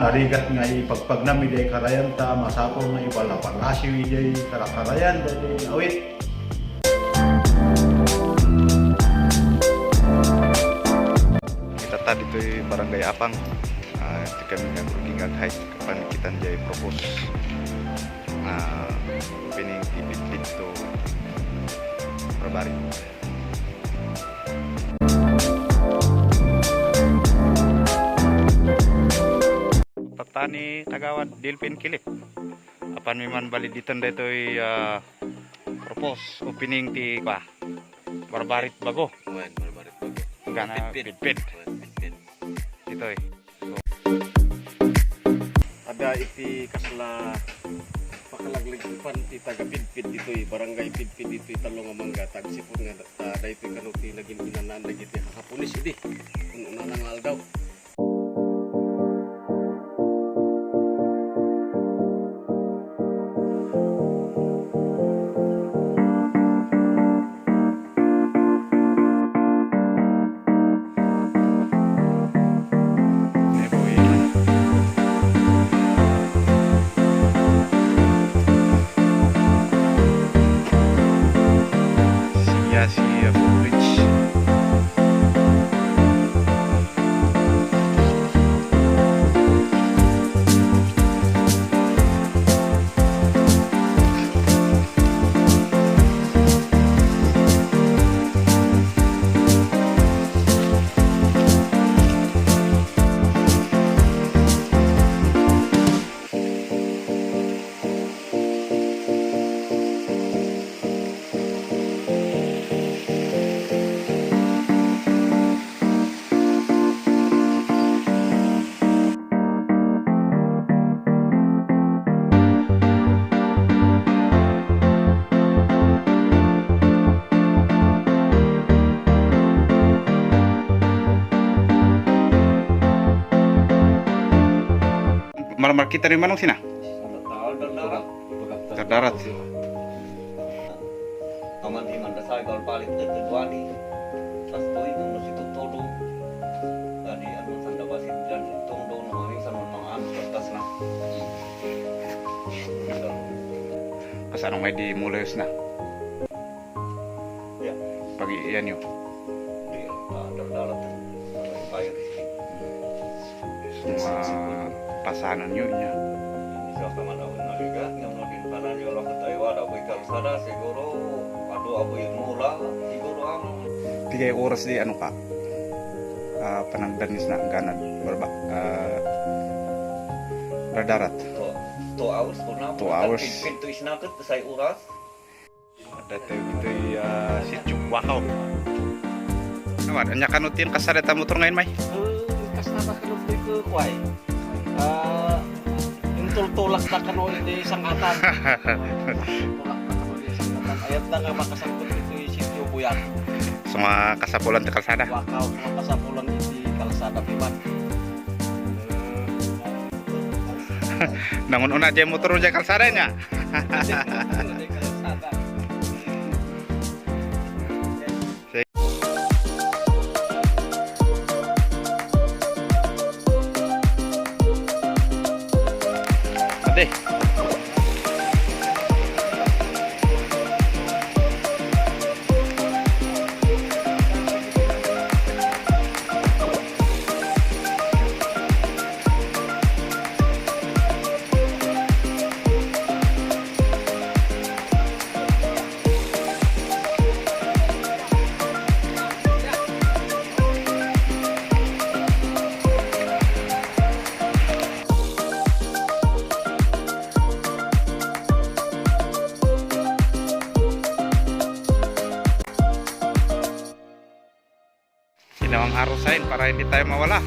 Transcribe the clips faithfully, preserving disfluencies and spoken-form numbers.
Narigat nga ipagpagnam idiay karayanta, masapul nga ipalapalasiw idiay karakarayan daytoy nga awit. Kita ta ditoy Barangay Apang. Ah, ditoy kami nga agrugi nga ag-hike. Pangitan jay propose nga opening ti Pidpid to Barbary. Tatta ni Kagawad Delfin Kilip. Apan mi man baliditen daytoy, ah, propose opening ti, kua, Barbary Bago. Wen, Barbary Bago. Gana Pidpid. Pidpid. Wen, Pidpid. Ditoy. Adda iti kasla pakalaglagipan ti taga-Pidpid ditoy, Barangay Pidpid ditoy, Tallo nga Mangga, agsipud nga, ah, daytoy kano ti nagin-inannaan dagiti Hapones idi un-unana nga aldaw. Siya si, uh, Bridge. Mar-, markita rin manong sina? Dardarat. Dardarat. Aman di man dasay bal balik dagdag wani. Pas tuwi kung nasitutulong. Tadi ano, sanda basit dyan, tungdong na kami sa mga ano, pagkas na. Kasano nga di mulayos na? Ya. Pag-iiyan nyo? Di, ah, dardarat. Ano, fire escape. Sa mga pasanan nyo, inya. Sa kaman ako naliga, nga mga ginpanan nyo lang tayo, wala ko'y kalsada, siguro, adu ako'y mula, siguro, ano. Pigay oras di, ano ka? Ah, panagdanis na ang ganad, barba, ah, dardarat. Two, two hours ko na. Two hours. Pinto isnakit, say oras. Dati ito'y, ah, sitio Wakaw. Naman, anya kano ti kalsada ta motor ngayon, May? Eh, kalsada kano ti ko, kuway. Ah, intultulak na kano iti sangkatan. Intultulak na kano iti sangkatan. Ayat na nga makasangkot iti sitio Buyag. So, nga kasapulan ti kalsada? Wakaw, nga kasapulan iti kalsada, piman. Nangun-una jay motor jay kalsada niya. Ate. Ilawang arrow sign para hindi tayo mawala.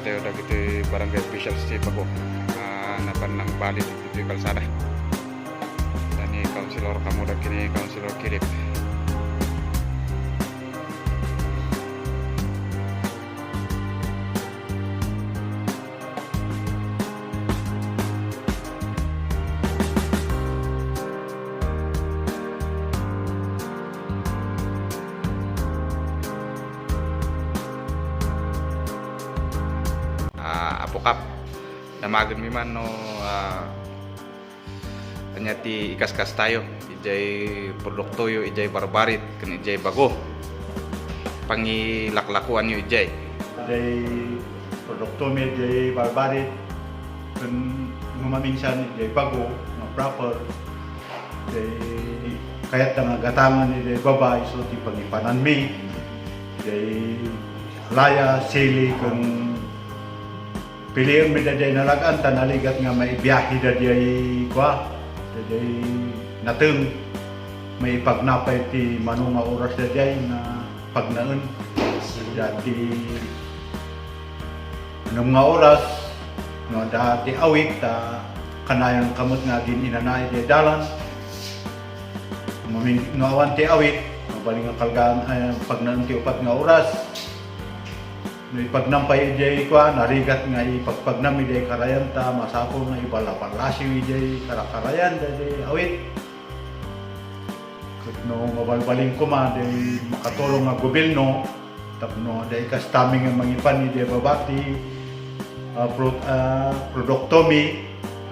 Tayo dagiti barangay officials ti Bago, ah, napan nangbalin ditoy kalsada. Dani Councilor Kamudag ken ni Councilor Kilip. Ah, Apo Kap, damagenmi man no, ah, ania ti ikaskas tayo, idiay produktoyo, idiay Barbarit, ken idiay Bago. Pangilaklakuanyo idiay. Idiay produktomi, idiay Barbarit, ken no maminsan, idiay Bago, nga proper. Idiay kayatda nga gatangen idiay baba, isu ti pangipananmi. Idiay laya, sili, ken pilienmi daydiay nalag-an ta naligat nga maibiahe daydiay kua, daydiay nateng. Maipagna pay ti mano nga oras daydiay nga pagnaen. Dati ngem nga oras, no adda ti awit, ta kanayon ka met nga agin-inana idiay dalan. Mamin-, no awan ti awit, mabalin nga kalgaan, ay, pagnaen ti upat nga oras. No ipagnam pay idiay kua, narigat nga ipagpagnam idiay karayan ta masapul nga ibalaballasiw idiay karakarayan daydiay awit. Ket no mabalbalin koma, di makatulong nga gobyerno, tapno adda ikastami nga mangipan idiay baba ti, ah, pro-, ah, produktomi,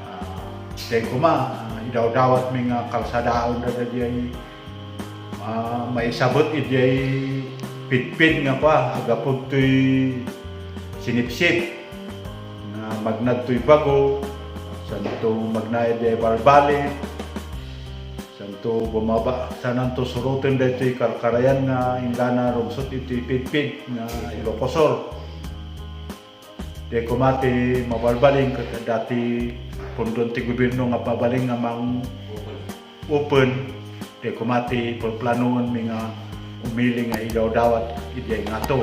ah, di koma, ah, idawdawatmi nga kalsadaon daydiay, ah, maisabut idiay pidpid nga pa, agapod toy Sinipsip nga magnad toy Bago, santo magna idiay Barbarit, santo bumaba, sananto suroten daytoy karkarayan nga inggana rumsut iti pidpid nga Ilocos Sur. Di koma ti mabalbalin ket adda ti pundon ti gobierno nga mabalin nga mang-open. Di koma ti planoenmi nga umili nga idawdawat idiay ngato.